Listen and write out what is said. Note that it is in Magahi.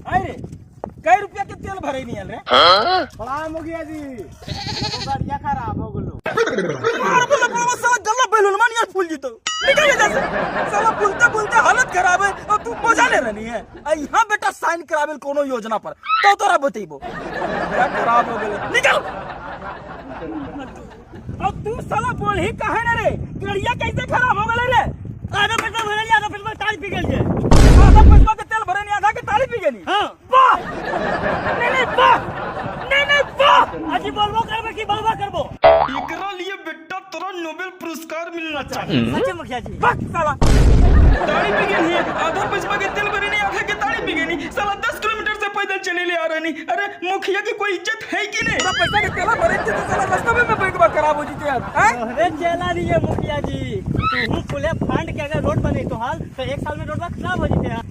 अरे कई रुपया के तेल भरे नहीं रे? प्रणाम मुखिया जी, गाड़िया खराब हो गेलो। मार बोला बोला, साला गल्ला बैलून मान यार, फूल जीतो, निकल जा से। साला बोलते बोलते हालत खराब है और तू मजा ले रही है। आ यहाँ बेटा साइन करावेल कोनो योजना पर तो तोरा बतेबो। क्या खराब हो गेलो, निकल। और तू साला बोल ही काहे ना रे, गाड़िया कैसे खराब हो गेले रे? आधा पैसा भरल, आधा पैसा तारी पी गेल छै। आधा पैसा के तेल भरे नहीं, आधा के ताली पी गेली? हाँ। वाह, नहीं नहीं, वाह, नहीं नहीं, वाह। अजी बोलबो करबो कि बोलबो करबो? एकरा लिए बेटा तोरा नोबेल पुरस्कार मिलना चाहिए। सच्चे मुखिया जी। बक साला। ताड़ी पी गेली है, आधा पैसा के तेल भरे नहीं, आधा के ताड़ी पी गेली। साला 10 किलोमीटर से पैदल चले ले आ रहा नहीं। अरे मुखिया की कोई इज्जत है कि नहीं? पूरा पैसा के तेल भरे थे तो साला रास्ता में बैंक खराब हो जीते यार, हैं? अरे चला रही है मुखिया जी, तू खुले फंड के अगर रोड बने तो हाल तो एक साल में रोड खराब हो जीते हैं।